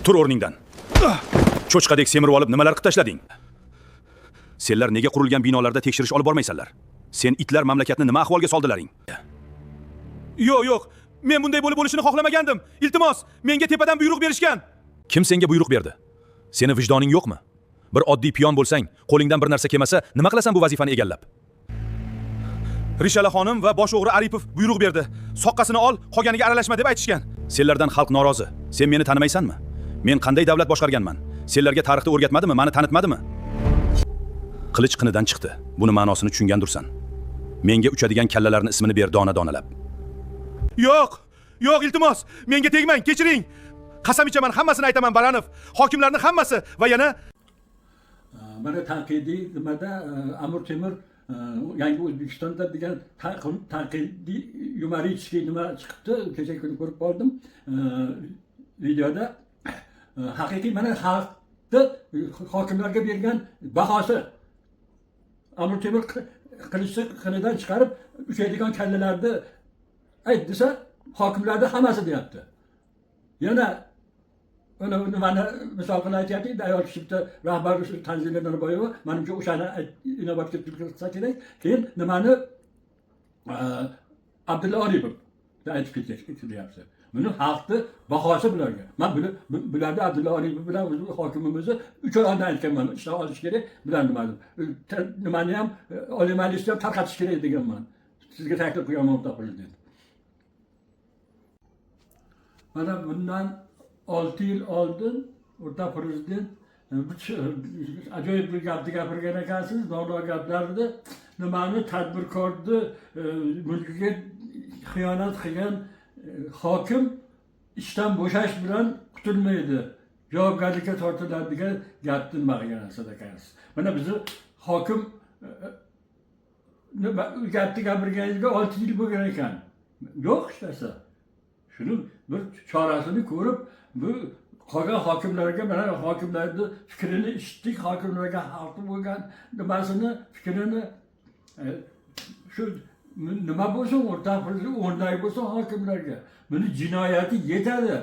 Tur o'rningdan. Cho'chqadek semirib olib nimalar qilib tashlading? Senlar nega qurilgan binolarda tekshirish olib bormaysanlar? Sen itlar mamlakatni nima ahvolga soldilaring? Yo'q, yo'q. Men bunday bo'lib bo'lishini xohlamagandim. Iltimos, menga tepadan buyruq berishgan. Kim senga buyruq berdi? Seni vijdoning yo'qmi? Bir oddiy piyon bo'lsang, qo'lingdan bir narsa kelmasa, nima qilasan bu vazifani egallab? Rishala xonim va bosh o'g'ri Aripov buyruq berdi. Soqqasini ol, qolganiga aralashma deb aytishgan. Senlardan xalq norozi. Sen meni tanimaysanmi? Men qanday davlat boshqarganman? Senlarga tarixni o'rgatmadimi, meni tanitmadimi? Qilich qinidan chiqdi. Buni ma'nosini tushungandursan. Menga uchadigan kallalarni ismini ber dona-donalab. Yo'q! Yo'q, iltimos, menga tegmang, kechiring. Qasam ichaman, hammasini aytaman Baranov. Hokimlarning hammasi va yana Mana tanqidiy nimada Amir Temur yangi O'zbekistonda degan tanqidiy юморический nima chiqibdi, kecha kuni ko'rib qoldim videoda. Haqiqiy mana xalqni hokimlarga bergan bahosi. Amir Temur qilichni qinidan chiqarib, uchaydigan kallalarni ayt desa, hokimlarni hammasi deyapti. Yana uni nimani misol qilib aytyapti, ayol kishi bitta rahbar Tanzila Norboyeva, manimcha, o'shani inobatga kirsa kerak. Keyin nimani Abdulla Oripov aytib ketyapti. Buni xalqni bahosi bularga. Man buni bularni Abdulla Oripov bilan o'zi hokimimizni 3 oy oldin aytganman, ishdan olish kerak bularni, nimani nimani ham, Oliy Majlisni ham tarqatish kerak deganman. Sizga taklif qilganman, o'rtoq prezident. Mana bundan 6 yil oldin, o'rtoq prezident, bir ajoyib bir gapni gapirgan ekansiz, dono gaplarni. Nimani, tadbirkorni mulkiga xiyonat qilgan hokim ishdan bo'shash bilan qutulmaydi, javobgarlikka tortiladi degan gapni nima qilgan ekansiz. Mana bizni hokim nima gapni gapirganingizga 6 yil bo'lgan ekan, yo'q hech narsa. Shuni bir chorasini ko'rib, bu qolgan hokimlarga, mana hokimlarni fikrini eshitdik, hokimlarga xalqni bo'lgan nimasini, fikrini shu nima bo'lsin, o'rtoq prezident, o'rnak bo'lsin hokimlarga. Buni jinoyati yetadi.